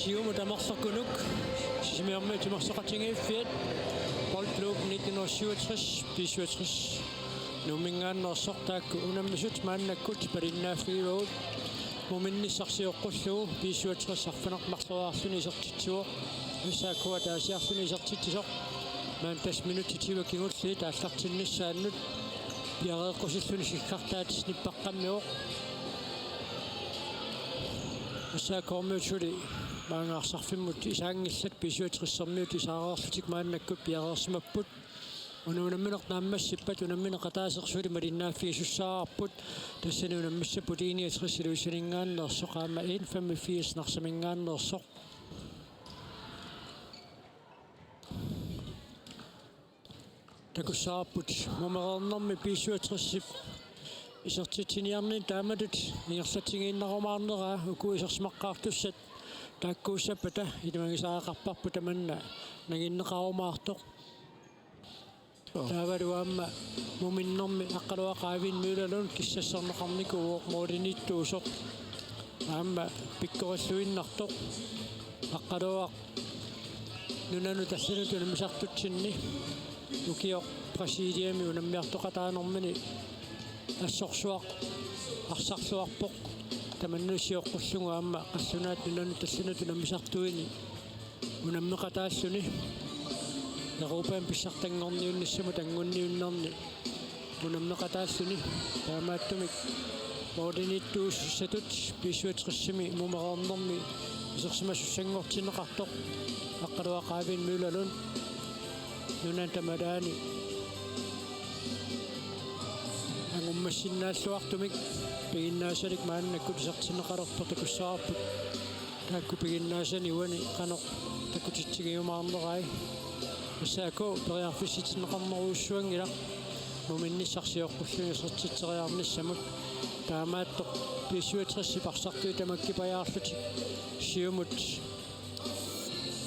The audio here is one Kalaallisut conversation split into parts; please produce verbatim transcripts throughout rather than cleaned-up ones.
Siumut amerlanermut Sisimiormiut timersoqatigiiffiat, Boldklub nitten hundrede syvogtres, B syvogtres Nuumminngaanneersoq, taakku unammisut maannakkut malinnaaffigivagut. Muminnissaq sioqqullugu B syvogtres arfineq-marloriarluni isertitsivoq, S A K ataasiarluni isertitsisoq. Maanna tassa minutsit tyve kingulliit aallartinnissaannut piareeqqusilluni sikkartaat nippaqqammivoq. S A K-rmiut suli maanga arsarfimmut isaanngillat, B syvogtres-ermiut isaareerlutik maannakkut piareersimapput. Una unammineq naammassippat unammineq ataaseq suli malinnaaffigisussaavarput. Tassani unammissapput I niogtres Ilulissaninngaanneersoq aamma N femogfirs Narsaminngaanneersoq. Takussavarput mumereernermi B syvogtres-ip isertitsiniarnini taamatut ingerlatsigiinnarumaarneraa, uku isersimaqqaartussat taakkuussappata ilimagisariaqarparput tamanna nanginneqarumaartoq. Joo. Taavalu aamma muminnermi Aqqaluaq Eivind Møller Lund kissassarneqarnikuuvoq målimiittuusoq. Aamma pikkorilluinnartoq. Aqqaluaq nunanut allanut unammisartutsinni ukioq Brasiliami unammiartoqataanermini assorsuaq arsarluarpoq. Tamanna sioqqullugu aamma qallunaat nunanut allanut unammisartuini unammeqataalluni, Europami pissartanngorniunnissamut angunniunnerni unammeqataalluni. Taamaattumik målimiittuussatut B syvogtres-imi mumereernermi isersimasussanngortinneqartoq Aqqaluaq Eivind Møller Lund nunat tamalaani angummassinnaalluartumik piginnaasalik maannakkut isertinneqalerpoq. Takussavarput taakku piginnaasanik uani qanoq takutitsigiumaarnerai. S A K periarfissatinneqarnerujussuanngilaq muminnissaq sioqqullugu isertitseriarnissamut. Taamaattoq B syvogtres-ip arsartui tamakkipajaarlutik siumut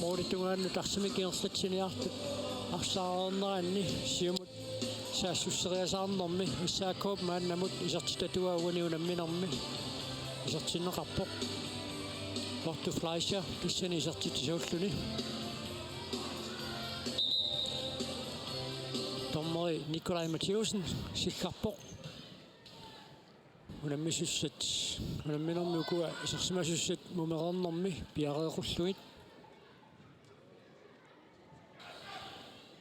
målip tungaanut arsamik ingerlatsiniartut arsaareerneranni siumut saassusseriasaarnermi S A K-p maannamut isertitatuaa uani unamminermi isertinneqarpoq. Otto Fleischer tassani isertitsisuulluni. Dommeri Nikolaj Mathiassen sikkarpoq. Unammisussat, unamminermi ukua isersimasussat mumereernermi piareerullugit.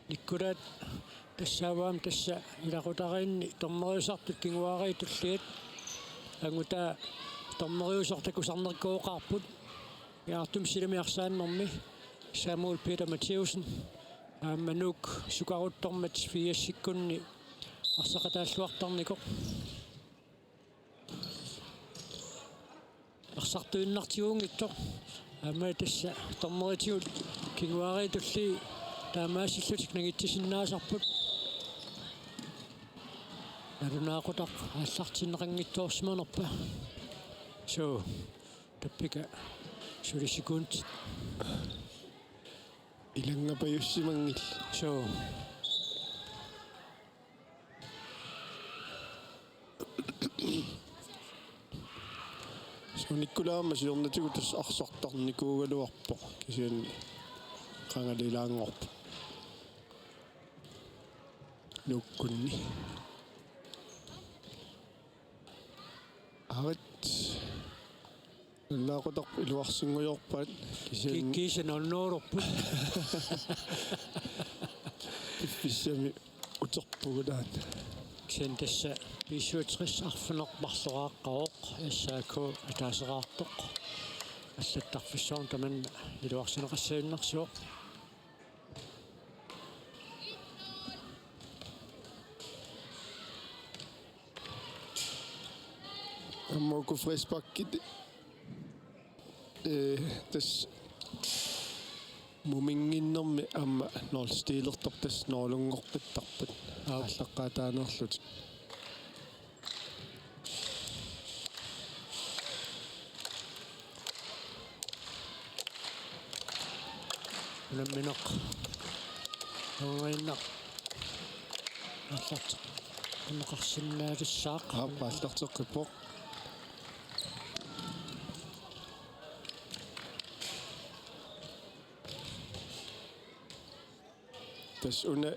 Nikkulaat tassaavoq aamma tassa ilaqutariinni dommeriusartut kinguaariit tulliat. Angutaa dommeriusoq takusarneqarpoq. Pingaartumik silami arsaannermi Samuel Peter Mathiassen aamma Nuuk sukaruttormat firsikkunni arsaqataalluartarnikoq. Arsartuinnartigunngitsoq. Aamma tassa dommeritigut kinguaariit tullii taamaasillutik nangitsisinnaasarput. Nalunaaqutaq aallartinneqanngitsoorsimanerpa? Suu, tappika suli sekundit. Ilanngapajussimanngillat. Suu. Suu, Nikkulaat aamma siornatigut tassa arsartarnikuugaluarpoq, kisianni qangali ilaanngorpoq Nuukkunni. Arit. Nalunaaqutarput iluarsinngujorpaat kisianni. Ki-, kiisa nonnoorput. Piffissami uterpugut taanna. Kisianni tassa B syvogtres arfineq-marloriaaqqavoq, S A K ataaseraartoq. Allattarfissuarnut tamanna iluarsineqassagunarpoq. Aamma uku frisparkit, ee, tassa muminnginnermi aamma nulstillertarput, tassa nulunngorpittarput. Aap. Aallaqqaataaneerlutik. Unammineq. Unammineq. Aallarteqqinneqarsinnaalissaaq. Aap, aallarteqqippoq. Tassa una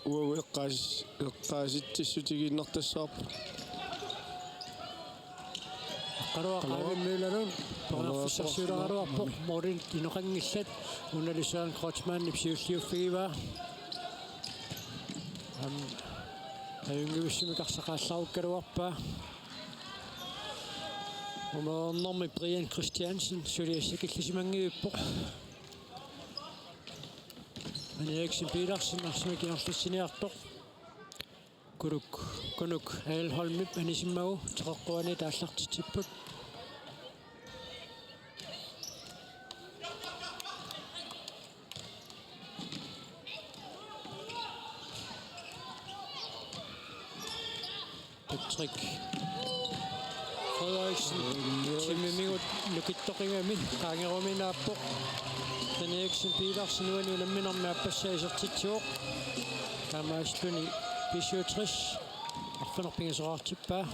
uagut eqqaas-, eqqaasitsissutigiinnartassavarput. Qaruaq Qaruaq. Qaavimmiulalun. Qaruaq. Periarfissarsiuleraluarpoq. Målit inoqanngillat. Unali Søren Kreutzmannip siulliuffigivaa. Aamma ajunngivissumik arsaqallaarukkaluarpaa. Umernermi Brian Christiansen suli assakillisimanngivippoq. Jan Eriksen Petersen arsamik ingerlatsiniartoq. Kunuk, Kunuk Aelholmip anisimmagu teqeqquaniit aallartitsipput. Patrick Frederiksen. Timimigut nukittoqigami qaangeruminaappoq. Jan Eriksen Petersen uani unamminermi aappassaa isertitsivoq. Taamaasilluni B syvogtres arfineq-pingasoqartippaa.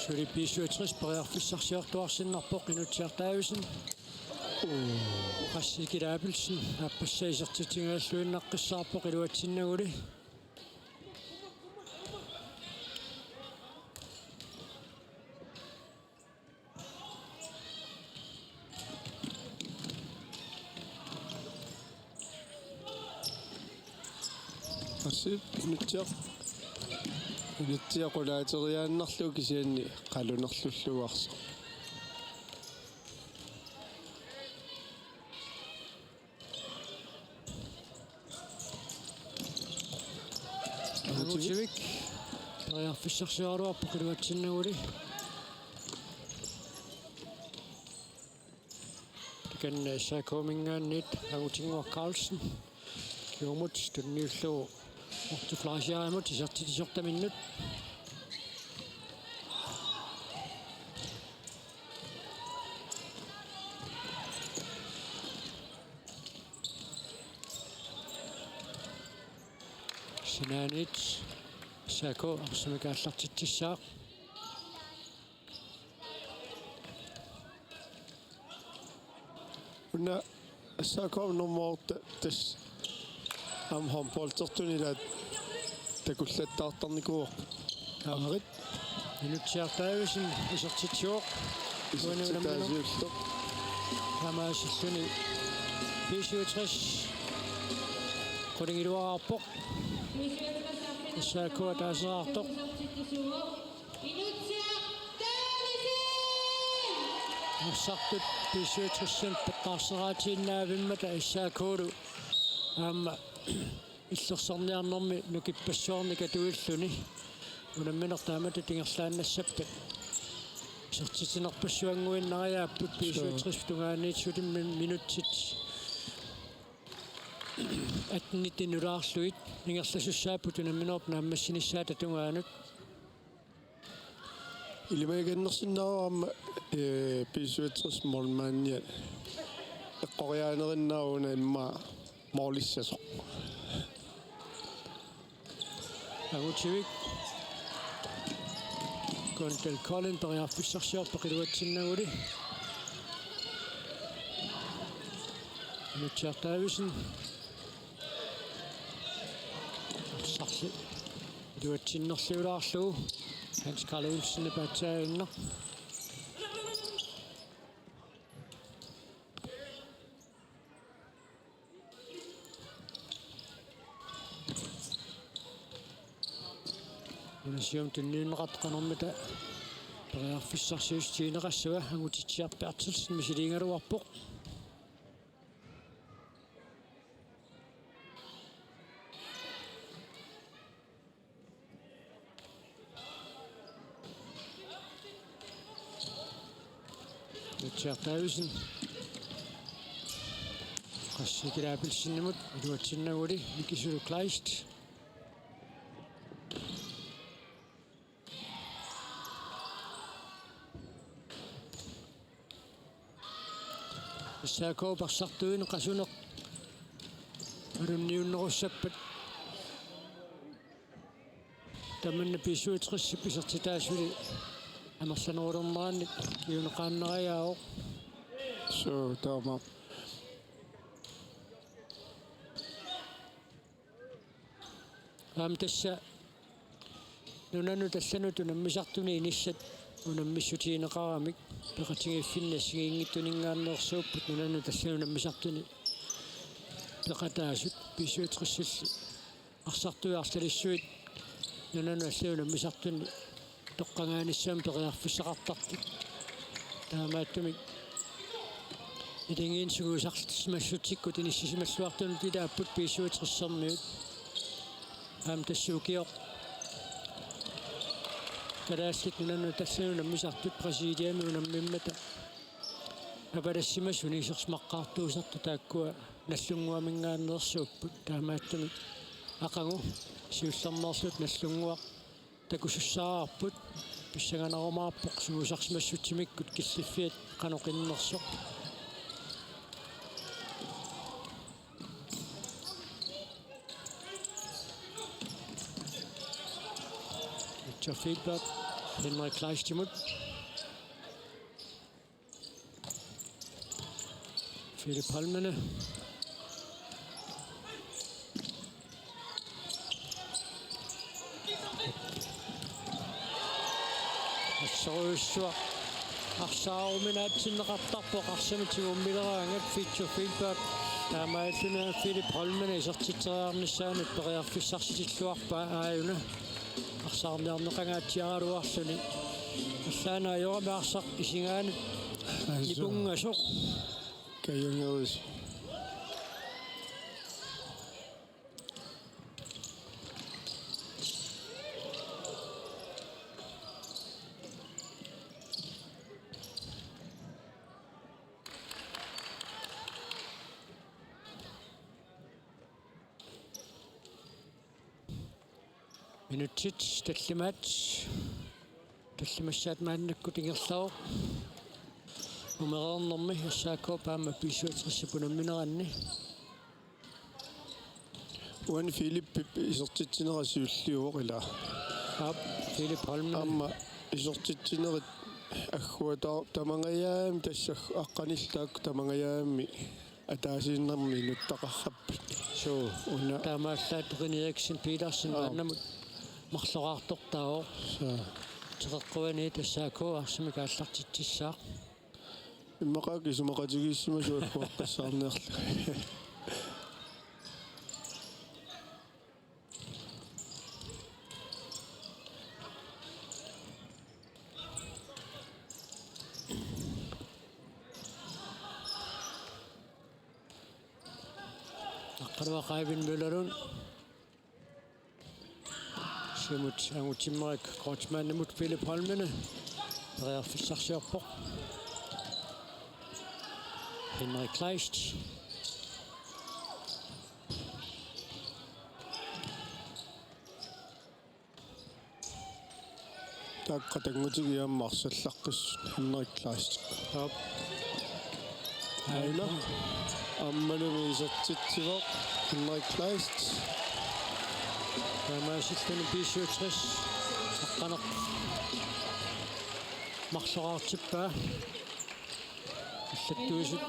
Suli B syvogtres periarfissarsiortuarsinnarpoq, Inutsiaq Davidsen. Qassi Kila Abelsen aappassaa isertitsiniarluinnaqqissaarpoq iluatsinnaguli. Qassi Inutsiaq. Inutsiaq qulaateriaannarlugu kisianni qalunerlullugu arsa. Angutivik periarfissarsioraluarpoq iluatsinnaguli. Takanna S A K-minngaanniit Angutinnguaq Carlsen. Kingumut tunniullugu Morten Fleischerip isertitsisortaminnut. Sinaaniit S A K arsamik aallartitsissaaq. Una S A K nummer otte tassa aamma håndboldertuni ilaat takullattaartarnikuuvoq. Aarit. Inutsiaq Davidsen isertitsivoq. Isertitaasiullugu. Taamaasilluni B syvogtres qulingiluaarpoq. S A K ataasiartoq. Inutsiaq Davidsen! Arsartut B syvogtres-imit peqqarseraatiinnaavimmata S A K-lu aamma illersorniarnermi nukippassuarnik atuilluni unammineq taamatut ingerlaannassappat. Isertitsinerpassuannguinnariaapput B syvogtres tungaaniit suli minutsit attenit nulaarlugit ingerlasussaapput unamminerup naammassinissaata tungaanut. Ilimagikannersinnaavoq aamma, eh, B syvogtres målmandia eqqoriaanerinnaavoq una immaqa målissasoq. Angutivik. Kundal Kolding periarfissarsiorpoq iluatsinnaguli. Inutsiaq Davidsen. Arsarli iluatsinnerliulaarlugu. Hans Karl Olsen paatsaaginnaq. Una siumut tunniunneqartoq qanormita periarfissarsiutigineqassava, Angutitsiaq Berthelsen misiliigaluarpoq. Inutsiaq Davidsen. Qassi Kila Abelsenimut iluatsinnaguli Mikisulu Kleist. S A K-p arsartuinnaq qasuneq alunniunnerussappat. Tamanna B syvogtresip isertitaasuli amerlanerulernerannik kinguneqaannariaavoq. Suu, taamaappoq. Aamma tassa nunanut allanut unammisartuni inissat unammissutigineqaramik peqatigiiffinni assigiinngitsuninngaanneersuupput nunanut allanut unammisartuni peqataasut B syvogtresilli arsartuit arlalissuit nunanut allanut unammisartuni toqqagaanissamut periarfissaqartartut. Taamaattumik ilagiinni sungiusarsimassutsikkut inissisimalluartunut ilaapput B syvogtresermiut. Aamma tassa ukioq Kalaallit Nunaannut allanut unammisartut Brasiliami unammimmata apalassimasuni isersimaqqaartuusartut taakkua Nagdlúnguaminngaanneersuupput. Taamaattumik aqagu siullermeerluta Nagdlúnguaq takusussaavarput, pissanganarumaarpoq sungiusarsimassutsimikkut killiffiat qanoq innersoq. Victor Fehlberg, Henrik Kleistimut. Philip Holmene. Assorujussuaq arsaarumik naatsinneqartarpoq, arsamik tigummileraangat Fitjo Fehlberg. Taamaalilluni Philip Holmene isertitseriarnissaanut periarfissarsitilluarpaa aajuna. Arsaarniarneqangaatsiaraluarluni. Allaana ajorami arsaq isigaanut nipunngasoq. Kajangerus. Minutsit tallimaat. Tallimassaat maannakkut ingerlavoq. Umereernermi S A K-p aamma B syvogtresip unammineranni. Uani Philipip isertitsinera siulliuvoq, ilaa. Aap, Philip Holmene. Aamma isertitsinerit agguataavoq tamangajaammi, tassa aqqanillu taakku tamangajaammi ataasiinnarmik nuttaqarrapput. Suu. Una. Taamaallaat René Eriksen Petersen. Aap. Maannamut marloraartortaavoq. Suu. Teqeqquani tassa S A K arsamik aallartitsissaaq. Immaqa isumaqatigiissimasut agguaqqissaarniarlugit. Aqqaluaq Eivind Møllerlund. Siumut angutimmerik Kreutzmannimut, Philip Holmene periarfissarsiorpoq. Henrik Kleist. Taakku qatanngutigiit aamma arsallaqqissut, Henrik Kleist. Aap. Aina. Aammalumi isertitsivoq Henrik Kleist. Taamaasilluni B syvogtres aqqaneq-marloraartippaa. Allattuisut.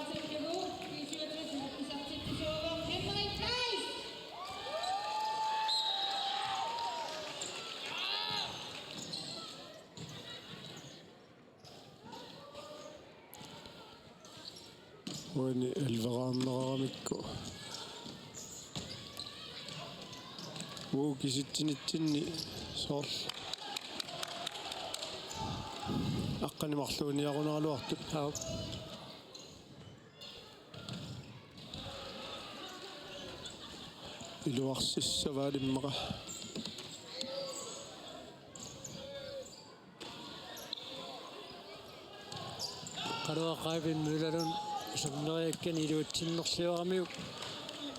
Uani elleveraarneramikku. Uu kisitsinitsinni soorlu aqqaneq-marluunik niarunaraluartut. Aap. Iluarsissavaa immaqa. Aqqaluaq Eivind Møllerlund iserniariakkani iluatsinnerlioramiuk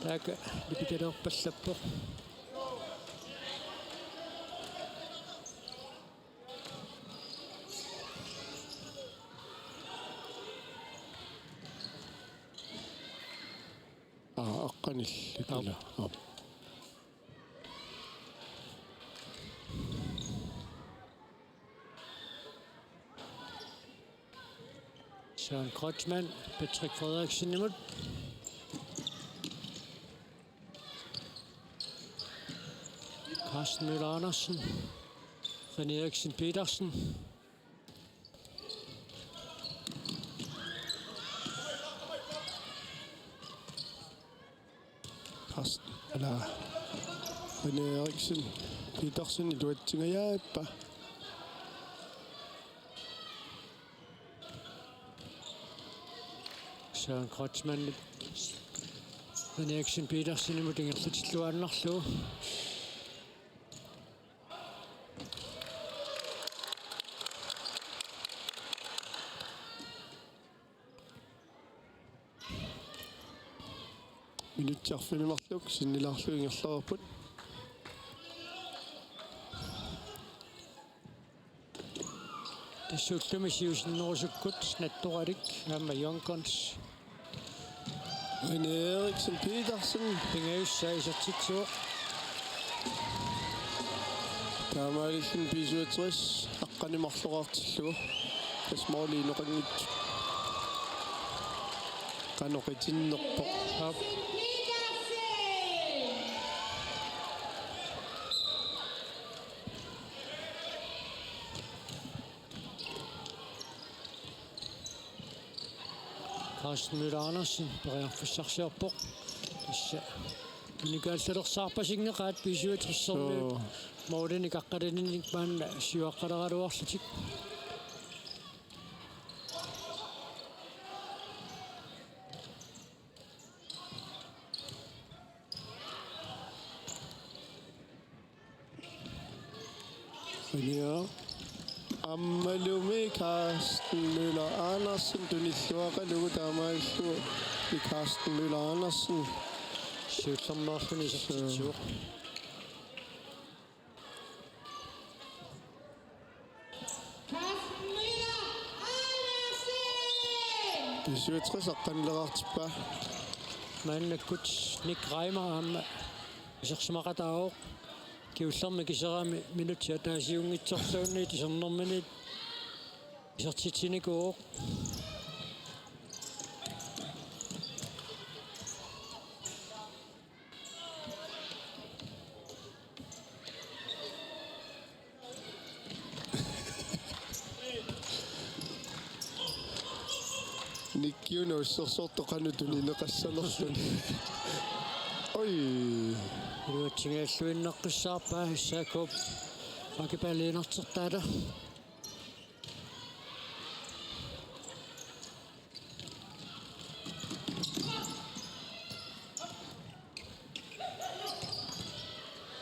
taakku lipitaleerpallappoq. Aa, aqqanillit. Aap. Ila. Aap. Søren Kreutzmann, Patrick Frederiksenimut. Carsten Møller Andersen, René Eriksen Petersen. Carsten, eller René Eriksen Petersen, iluatsingajaappa. Søren Kreutzmann, René Eriksen Petersenimut ingerlatilluaannarlugu. Minutsit arfineq-marluk sinnilaarlugit ingerlareerput. Tassa ullumi siusinnerusukkut Nattoralik aamma Young Guns. René Eriksen Petersen. Pingajussaa isertitsivoq. Taamaalilluni B syvogtres aqqaneq-marloqartillugu. Tassa måli inoqanngitsoq. Qanoq itinnerpoq. Aap. Carsten Møller Andersen periarfissarsiorpoq. Tassa unikaallalersaarpasinngikkaat B syvogtres-ermiut. Suu. Målinik aqqaneqarninik maanna siuaqqaleraluarlutik. Ja. Aammalumi Carsten Møller Andersen tunilluaqalugu, taamaalilluni Carsten Møller Andersen. Siullermeerluni isertitsivoq. B syvogtres aqqanileraartippaa. Maannakkut Nick Reimer aamma isersimaqataavoq. Kingullermi kiserami minutsit ataasiunngitsorluunniit isernerminiit isertitsinikuuvoq. Nikki una ussersortoq qanoq tunineqassanerluni. Oj. Iluatsinngilluinnaqqissaarpaa S A K-p akipaliinertertaata.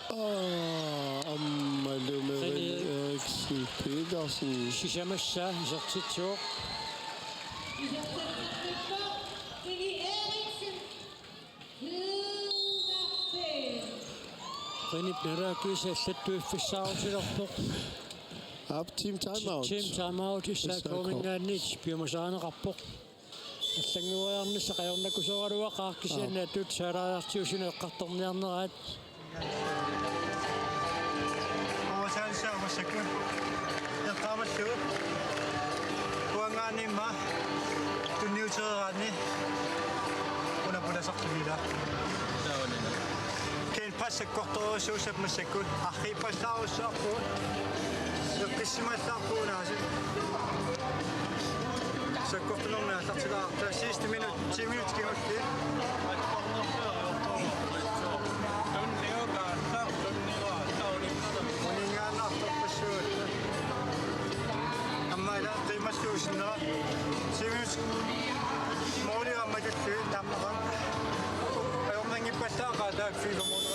Aa, aammalumi René René Eriksen Petersen. Sisamassaa isertitsivoq. Renip nalaakiisa allattuiffissaarutilerpoq. Aap, team timeout. Team timeout, S A K-minngaanniit piumasaaneqarpoq. Allanngueriarnissaq ajornakusooraluaqaaq, kisianni atuutsaaleriartigut suna eqqartorniarneraat. Overtagelse massakkut. Eqqaamallugu. Uangaanniimma tunniutereeraanni. Una pulasartumila. Taavani. Ken pas sakkortoorujussuussapput massakkut. Arriippallaarujussuarpugut. Eqqissimallaarpugut aasiit. Sakkortunermi aallartilaarta. Sidste minut, ti minut kingulliit. Uninngaannaartorpassuit. Aamma ila qiimassuusinnera. Ti minut. Måli aamma tulliit taamaqan. Ajornanngippallaaqaaq taakku fire måli.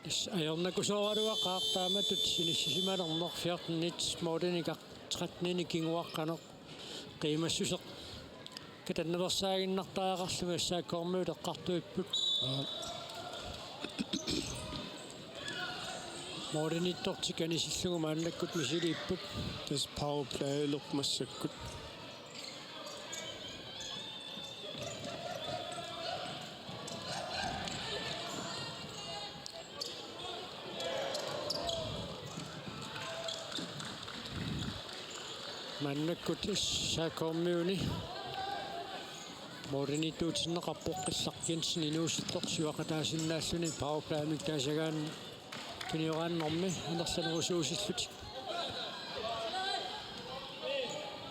Tassa ajornakusooraluaqaaq taamatut inissisimalerneq fjorteninik målinik tretteninik kinguaqqaneq qiimassuseq katannaveersaaginnartariaqarlugu S A K-rmiut eqqartuipput. Målinittortik anisillugu maannakkut misiliipput. Tassa powerplayerput massakkut. Maannakkut S A K-miuni målimiittuutinneqarpoq Qillaq Jensen inuusuttoq sivaqataasinnaalluni powerplay-mik taasagaanni tunioraannermi anersanerusuusillutik.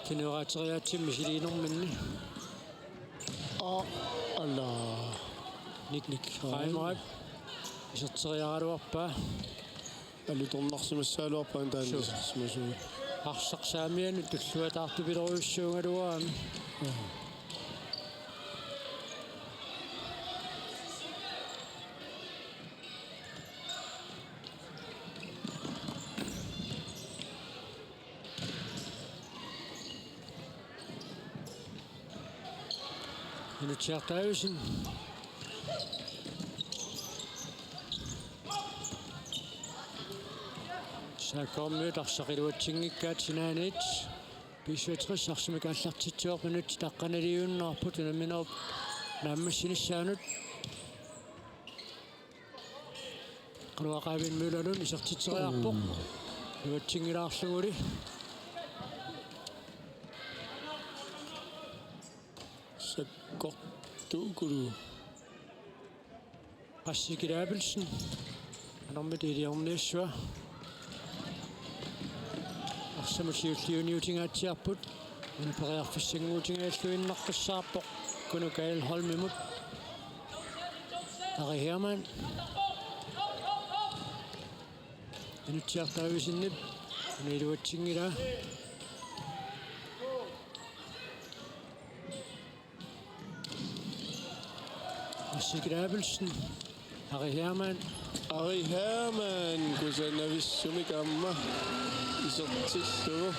Tunioraatiriaatsimmi misiliinerminni. Aa, ala. Nick Nick Reimerip iserteriaraluarpaa. Alutornarsimassagaluarpaa taanna. Suu. Isersimasugut. Arsaq saamianut tulluataartupilorujussuugaluarami. Inutsiartaavisen. S A K-miut arsaq iluatsinngikkaat sinaaniit. B syvogtres arsamik aallartitsivoq, minutsit aqqaniliiunnaarput unamminerup naammassinissaanut. Qaluaq Eivind Møllerlund isertitseriarpoq. Iluatsinngilaarluguli. Sakkortuukulu. Qassikil Abelsen. Anormit iliorniassua. Arsamut siulliuniutingaatsiarput. Una periarfissannguutingajalluinnaqqissaarpoq. Kunu Kael Holmimut. Ari Hermann. Inutsiartaavisinip. Una iluatsinngilaa. Qassikil Abelsen. Ari Hermann. Ari Hermann, kusanavissumik aamma isertillugu.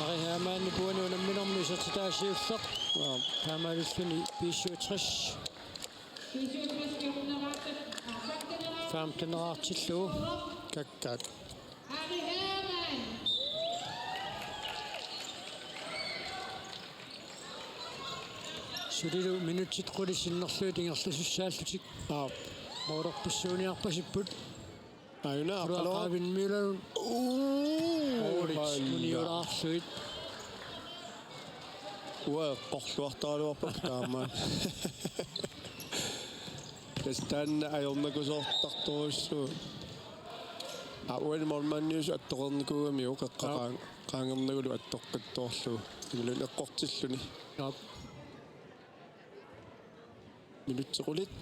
Ari Hermannip uani unamminermi isertitaa siulleq. Aap. Taamaalilluni B syvogtres. Femten aartillugu. Kakkaak. Sulilu minutsit qulit sinnerlugit ingerlasussaallutik. Aap. Målerpassuuniarpasipput. Aajuna. Qaluaq Eivind Møllerlund. Uu, målit. Målit. Uniulaarlugit. Uanga eqqorluartaraluarpara taamaat. Tassa taanna ajornakusoortartorujussuuvoq. Aa, uani målmandiusut attoreernikuugamigit uku eqqaa-, joo, qaang-, qaangernagulu attoqqittoorlugu. Imaluunniit eqqortilluni. Joo. Minutsit qulit.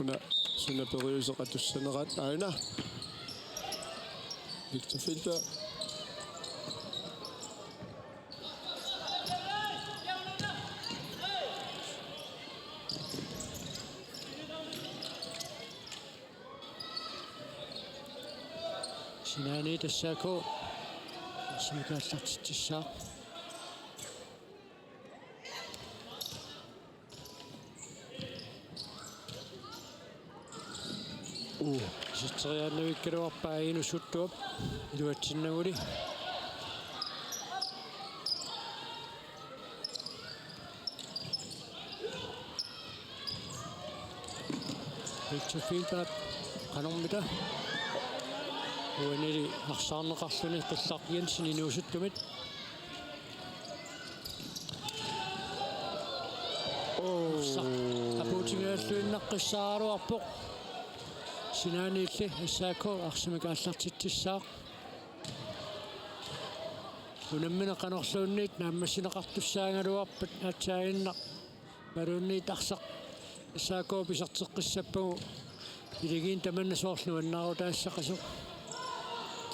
Una suna periuseqatussaneraat aajuna. Victor Filberg. Sinaaniit S A K. Arsamik aallartitsissaaq. Uu. Iserteriaannavikkaluarpaa Inusuttuap iluatsinnaguli. Victor Filberg qanormita. Uanili arsaarneqarluni Qillaq Jensen inuusuttumit. Uu. Sa-, apuutingajalluinnaqqissaaraluarpoq. Sinaaniilli S A K arsamik aallartitsissaaq. Unammineq qanorluunniit naammassineqartussaagaluarpat aatsaannguaq. Imaluunniit arsaq S A K-p iserteqqissappagu ilagiit tamanna soorlu nuannaarutaassaqasoq.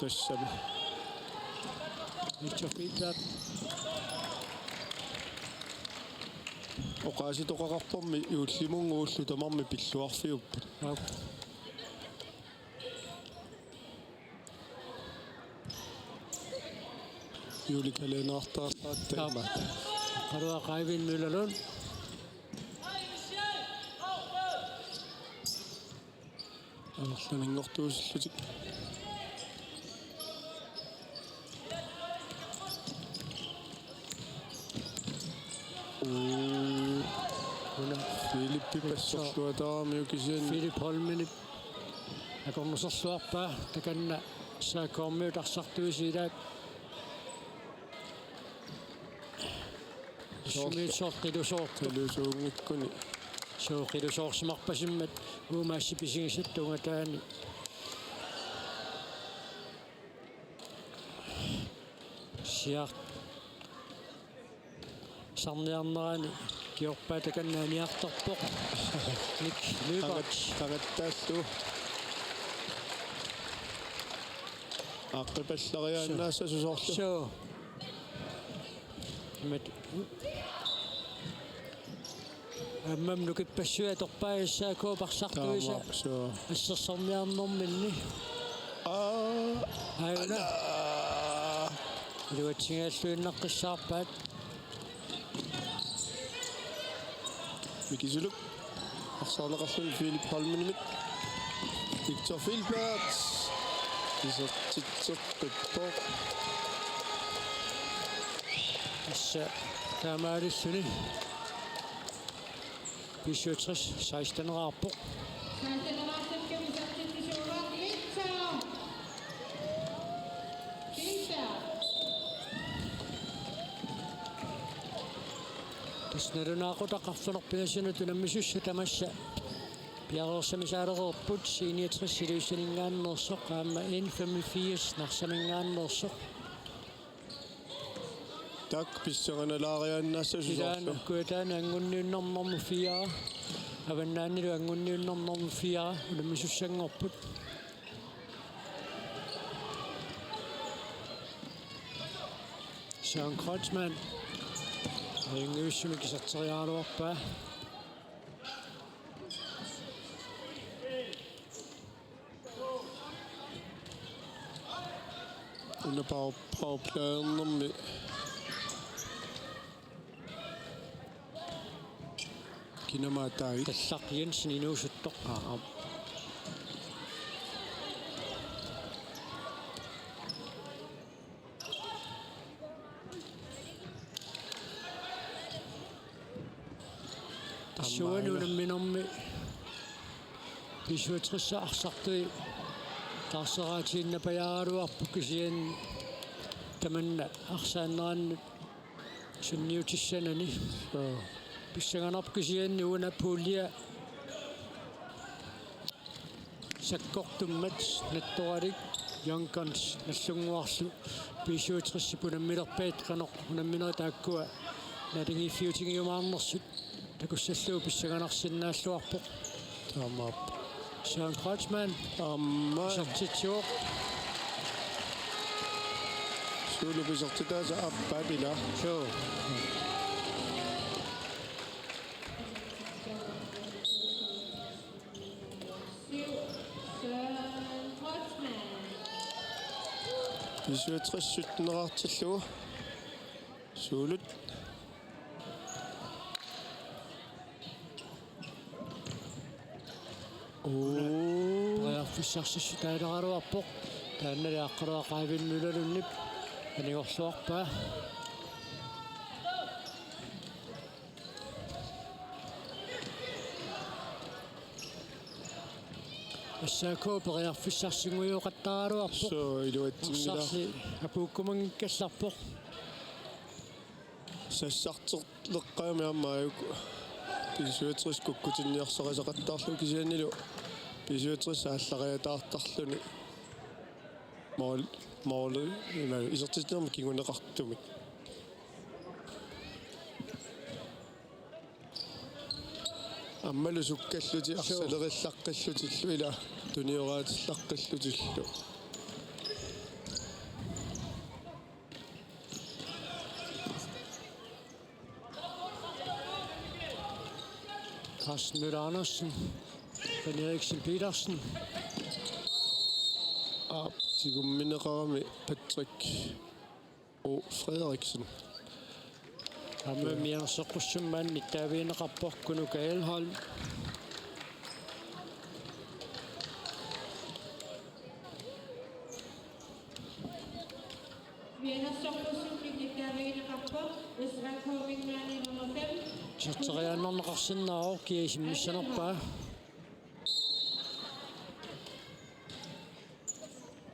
Tassami. Victor Filberg. Oqaasitoqaqarpormi juullimunnga uullut tamarmik pilluarfiupput. Aap. Juulikalendertaarpaat taama. Qaluaq Eivind Møllerlund. Amerlanerunngortuusillutik. Uu. Una Filippi passorluataaramiuk kisianni. Filip Holmenip akornuserluarpaa, takanna S A K-miut arsartuisilaat. Soorlu. Sumiitsoq qilusoortoq. Qilusuunngikkuni. Sooq qilusoorsimarpasimmat uumaassip isigisatta ungataani. Siarsarniarnerani kiorpaa takanna aniartorpoq. Nick Lyberth. Qangat-, qangattaallu. Aaqqipallariaannaassasusoorlu. Suu. Imat. Aamma nukippassuit atorpai S A K-p arsartuisa. Taamaappoq, suu. Assersorniarnerminni. Aa. Aajuna. Alaa. Iluatsinngilluinnaqqissaarpaat. Miki Suluk. Arsaarneqarluni Filip Holmenimit. Victor Filbert. Isertitseqqippoq. Tassa taamaalilluni. B syvogtres seksten-eqarpoq. Tassa nalunaaqutaq arfineq-pingasunut unammisussat tamassa piareersamisaalereerput, C niogtres Ilulissaninngaanneersoq aamma N femogfirs Narsaminngaanneersoq. Tak pissanganalaariaannaassasusoorlu. Ilaana Kujataani angunniunnermi nummer fire. Avannaanilu angunniunnermi nummer fire unammisussanngorput. Søren Kreutzmann. Ajunngivissunik iserteriaraluarpaa. Una power-, powerplay-ernermi kinamaataai. Tallaq Jensen inuusuttoq. Aa, aap. Tassuuna unamminermi B syvogtres arsartui taarseraatiinnapajaaraluarput kisianni tamanna arsaannerannut sunniutissanani. Suu. Pissanganarpoq kisianni una pulje sakkortummat Nattoralik Young Guns Nagdlunguarlu B syvogtres unammilerpaat, qanoq unamminerit taakkua naligiiffiutigiumaarnersut takussallugu pissanganarsinnaalluarpoq. Taamaappoq. Søren Kreutzmann. Aamma. Isertitsivoq. Suli isertitaasa aappaat ila. Suu. B syvogtres sytten-eqartillugu. Suulut. Uu. Periarfissarsissutaaleraluarpoq. Taannali Aqqaluaq Eivind Møllerlundip anigorluarpaa. S A K periarfissarsinnguujoqattaraluarpoq. Suu, iluatsinngilaq. Arsarli apuukkumanngikkallarpoq. Sassarterleqqaami aamma aajuku B syvogtres kukkutinniarsarisaqattaarlugu kisiannilu B syvogtres aallariataartarluni. Mål, mål, ima isertitsinermi kinguneqartumik. Aammalu sukkallutik. Suu. Arsalerillaqqillutillu ila tunioraatsillaqqillutillu. Carsten Møller Andersen, Ben Eriksen Petersen. Aap, tigummineqarami Patrick O. Frederiksen. Aamma mianersoqqussummik nittaavigineqarpoq Kunuka Elholm. Mianersoqqussummik nittaavigineqarpoq S A K-minngaanniit nummer fem, Iserteriaannarneqarsinnaavoq, kia isimmissanerpaa.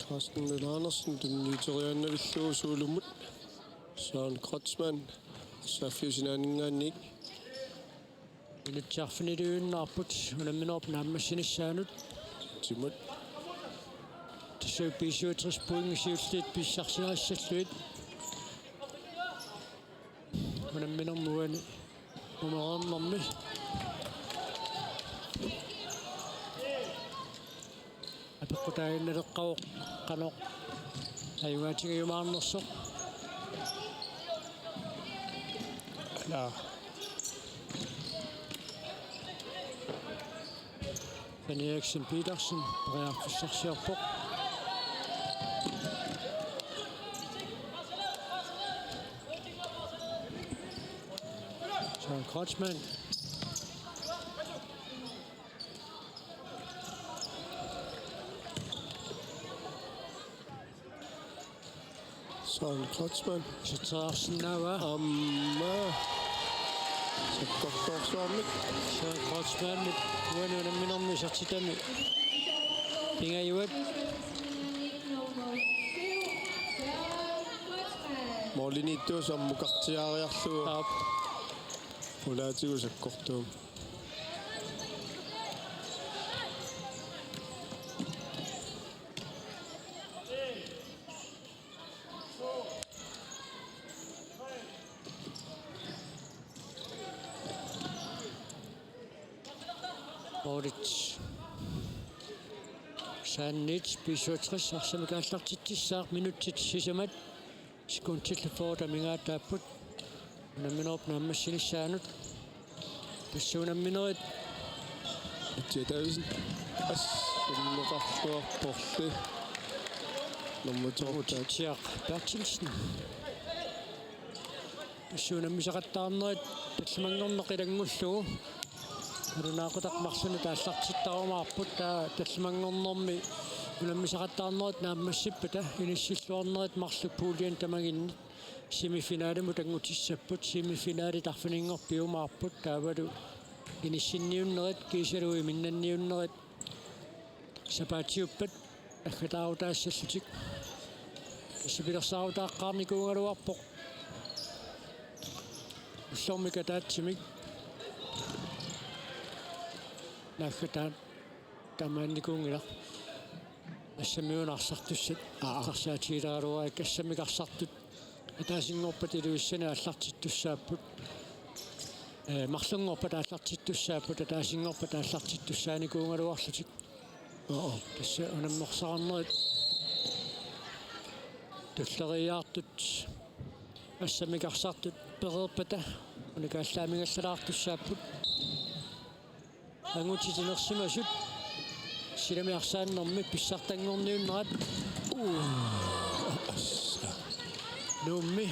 Carsten Møller Andersen tunniuteriaannarlugu Suulummut. Søren Kreutzmann saaffiusinaaninngaanniit. Minutsit arfiniliinnarput unamminerup naammassinissaanut. Timut. Tassa B syvogtres pointit siulliit pissarsiarissallugit. Unamminermi uani umereernermi. Apeqqutaaginnaleqqavoq qanoq ajugaatigiumaarnersoq. Ala. Svend Eriksen Petersen periarfissarsiorpoq. Søren Kreutzmann. Søren Kreutzmann. Iserteriarsinnaavaa. Aamma. Sakkortoorsuarmik. Søren Kreutzmannip uani unamminermi isertitami pingajuat. Målimiittuusoq ammukartiaariarlugu. Aap. Pulaatigut sakkortuummat. Målit saanniit B syvogtres arsamik aallartitsissaaq, minutsit sisamat sekundillu fyrre amigaataapput unamminerup naammassinissaanut. Tassa unamminerit. Mathias Davidsen. Assinneqarluarporli. Nummer to. Tiaq Berthelsen. Tassa unammisaqattaarnerit tallimanngorneq ilanngullugu. Nalunaaqutaq marlunnik aallartittarumaarput, taava tallimanngornermi unammisaqattaarnerit naammassippata inissilluarnerit marluk puljini tamaginni semifinalimut anngutissapput. Semifinalit arfininngorpiumaarput, taavalu inissinniunnerit kiisalu iminnanniunnerit sapaatiuppat naggataarutaassallutik. Tassa pilersaarutaaqqaarnikuugaluarpoq ullormik ataatsimik. Naggataat taamaannikuunngilaq. Assammik una arsartussat. Aa. Arsarsaatigilaaraluarikka, assammik arsartut ataasinngorpat Ilulissani aallartittussaapput. Ee, marlunngorpat aallartittussaapput, ataasinngorpat aallartittussaanikuugaluarlutik. Oo. Tassa unammersaqarnerit tulleriiaartut assammik arsartut pereerpata unikaallaamigallalaartussaapput. Angutit inersimasut silami arsaannermi pissartanngorniunnerat. Uu. Nuummi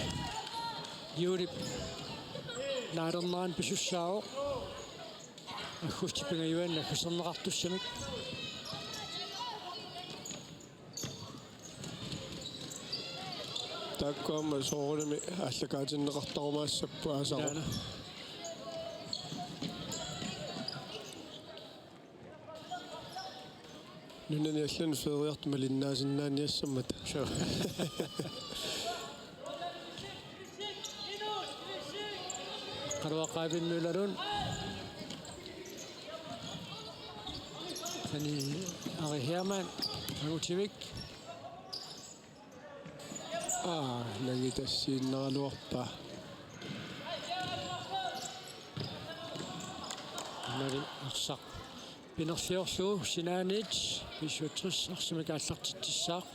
Juulip naalernerani pisussaavoq. Aggustip pingajuanni naggaserneqartussamik. Taakku aamma soorunami aallakaatinneqartarumaassapput aasaq. Ilaana. Nunani allani feriartut malinnaasinnaaniassammata. Suu. Qaluaqaavimmi ulaluun. Sani Ari Hermann, angutivik. Aa, nangitassiinnaraluarpaa. Mali arsaq pinerliorlugu sinaaniit B syvogtres arsamik aallartitsissaaq.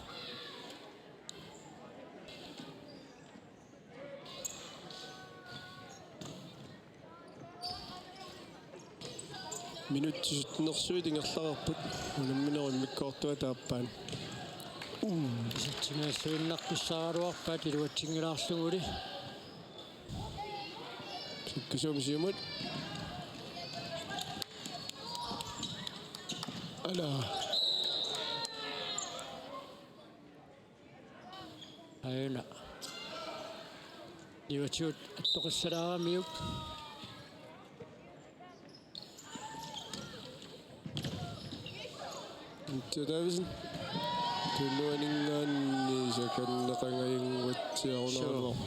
Minutsit syttenersuit ingerlareerput. Unamminerup immikkoortuata aappaani. Uu. Isertimeersuinnartussaagaluarpaat iluatsinngilaarluguli. Sukkasuumik siumut. Ala. Aajuna. Niuatigut attoqassalaaramiuk. Antti Davidsen. Tunuaninngaanniit sakanneqangajanguatsiarunaruvoq.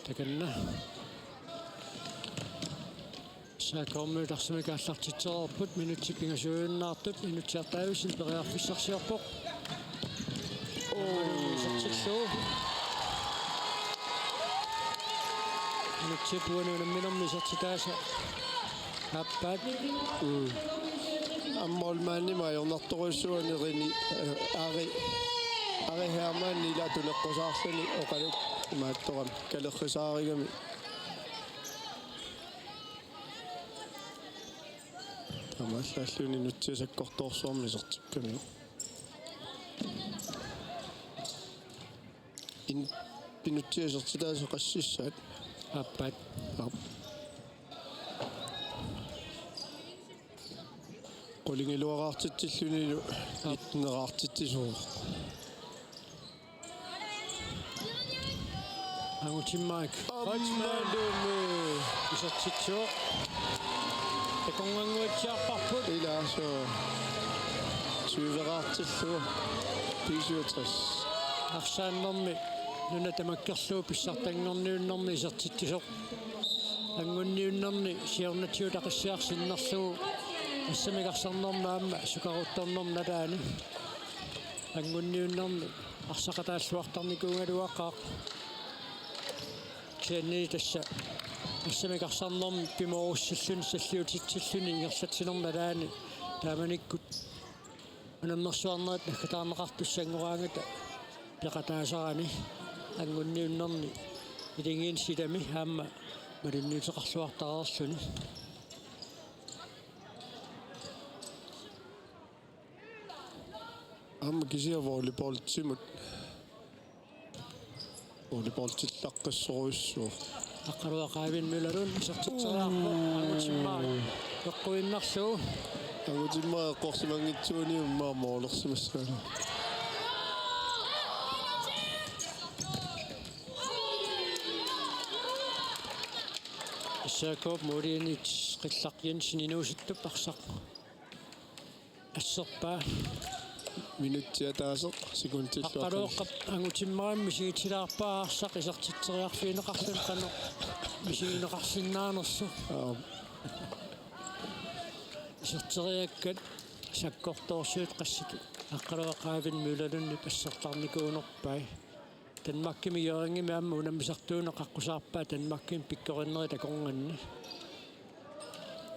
Takanna. S A K-miut arsamik aallartitsereerput, minutsit pingasuinnaartut, Inutsiaq Davidsen periarfissarsiorpoq. Isertillugu. Minutsit uani unamminermi isertitaasa. Aappaat. Mm. Aamma målmandimut ajornartorujussuuvoq anerini, eh, Ari, Ari Hermann ila tuneqqusaarluni oqaluk imaattoqami kalerrisaarigami. Taamaallaalluni Inutsiaq sakkortoorsuarmik isertikkamiuk. In-, Inutsiaq isertitaasa qassissaat? Aappaat. Aap. Qulingiluaqaartitsillunilu nitteneraartitsisoq. Angutimmarik. Kreutzmann. Ammalumi. Isertitsivoq. Takornannguatsiarparput. Ilaa suu. Tyveraartillugu. B syvogtres. Arsaannermi nuna tamakkerlugu pissartanngorniunnermi isertitsisoq. Anngunniunnerni siornatigut Aqissiaq sinnerlugu assamik arsarnermi aamma sukaruttornermi nalaani. Anngunniunnerni arsaqataalluartarnikuugaluaqaaq. Kisianni tassa assamik arsarnermi pimoorussilluni salliutitsilluni ingerlatsinermi nalaani taamanikkut unammersuarnerit naggataarneqartussanngoraangata peqataasarani anngunniunnerni iligiinni silami aamma malunniuteqarluartareerluni. Aamma kisianni volleyballtimut. Volleyballtillaqqissorujussuuvoq. Aqqaluaq Eivind Møller Lund isertitseriarpoq. Angutimmarik eqquinnarlugu. Angutimmarik eqqorsimanngitsuuvoq immaqa målersimassagaa. S A K-p målimiut Qillaq Jensen inuusuttup arsaq asserpaa. Minutsit ataaseq sekundillu Aqqaluoqqap Angutimmarimi misigitsilaarpaa arsaq isertitseriarfigineqarluni qanoq misigineqarsinnaanersoq. Aap. Iserteriakkat sakkortoorsuit qassit Aqqaluaq Eivind Møller Lundip assertarnikuunerpai. Danmarkimi Hjørringimi aamma unammisartuuneq aqqusaarpaa Danmarkimi pikkorinnerit akornanni.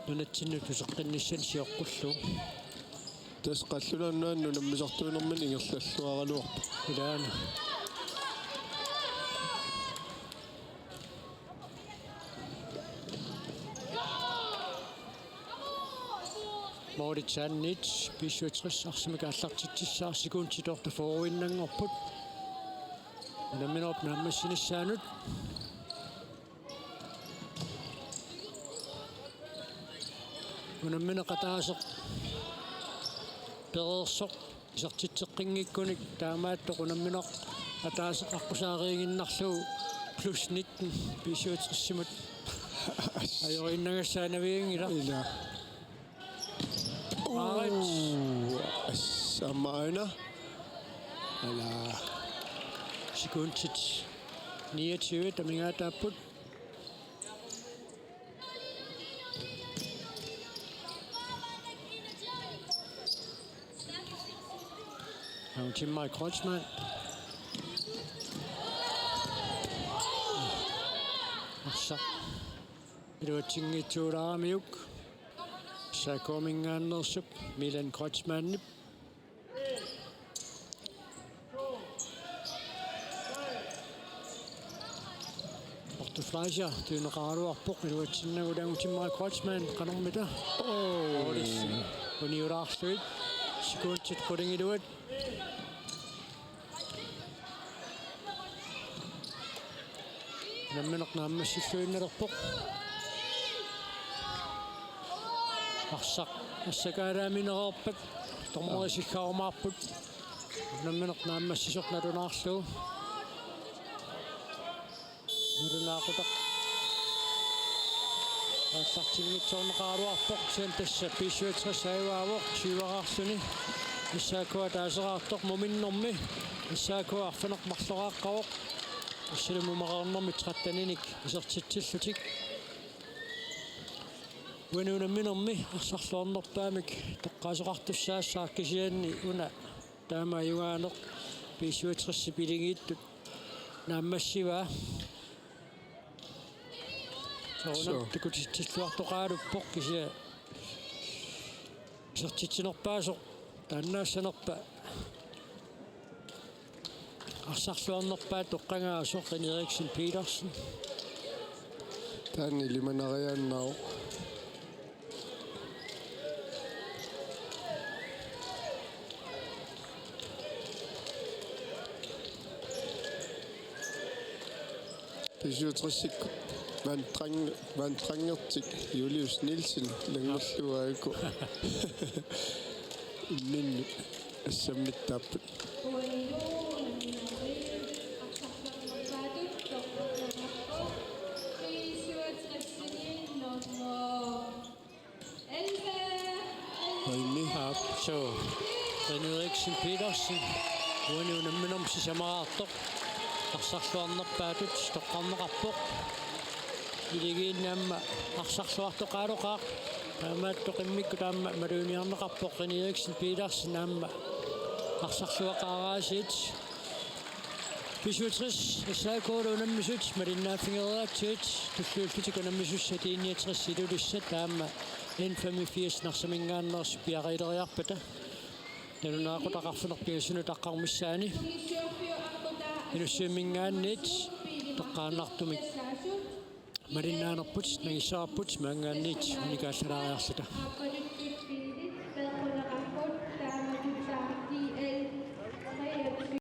Nunatsinnut uteqqinnissani sioqqullugu. Tassa qallunaat nunaanni unammisartuunermini ingerlalluaraluarput. Ilaana. Målitsaanniit B syvogtres arsamik aallartitsissaaq, sekundit otteogfyrreinnanngorput. Unamminerup naammassinissaanut. Unammineq ataaseq pereersoq isertitseqqinngikkunik taamaattoq unammineq ataaseq aqqusaariiginnarlugu plus nitten B syvogtresimut. Ajoriinnagassaanavianngilaq. Ilaa. Aarit. Uu, as-, aamma aana. Ala. Sekundit niogtyve amigaataapput. Angutimmarik Kreutzmann. Arsaq iluatsinngitsuulaaramiuk. S A K-minngaanneersup Milan Kreutzmannip. Otto Fleischer tunineqaraluarpoq iluatsinnagu, Angutimmarik Kreutzmann qanormita. Oo. Målillu uniulaarlugit sekundit qulingiluat. Unammineq naammassilluinnalerpoq. Arsaq assakaalaaminereerpat dommerit siggarumaarput. Unammineq naammassisoq nalunaarlugu. Nalunaaqutaq aallartinngitsoorneqaraluarpoq, kisianni tassa B syvogtres ajugaavoq, tyveraarluni S A K ataaseraartoq muminnermi. S A K arfineq-marloraaqqavoq, assalu mumereernermi tretteninik isertitsillutik. Uani unamminermi arsarluarnerpaamik toqqaasoqartussaassaaq, kisianni una taama ajugaaneq B syvogtres-ip iligiittut naammassivaa. Soorunami Suu. Takutitsilluartoqaruppoq, kisianni isertitsinerpaasoq taannaassanerpa arsarluarnerpaap toqqagaasoq René Eriksen Petersen. Taanna ilimanariaannaavoq. B syvogtres-ikkut vandreng-, vandrengertik Julius Nielsen nangerluaaku. Imminnut assammittaarput. Aap, suu. René Eriksen Petersen uani unamminermi sisamaraartoq arsarluarnerpaatut toqqarneqarpoq. Iligiinni aamma arsarluartoqaraluaqaaq. Taamaattoq immikkut aamma maluginiarneqarpoq René Eriksen Petersen aamma arsarluaqaaraasiit. B syvogtres S A K-lu unammisut malinnaaffigereeratsigit, tulliullutik unammisussat I niogtres Ilulissat aamma N femogfirs Narsaminngaanneersut piareeriarpata. Nalunaaqutaq arfineq-pingasunut aqqarumissaani Inussivimminngaanniit toqqaannartumik malinnaanerput nangissavarput maanngaanniit unikaallaalaariarluta.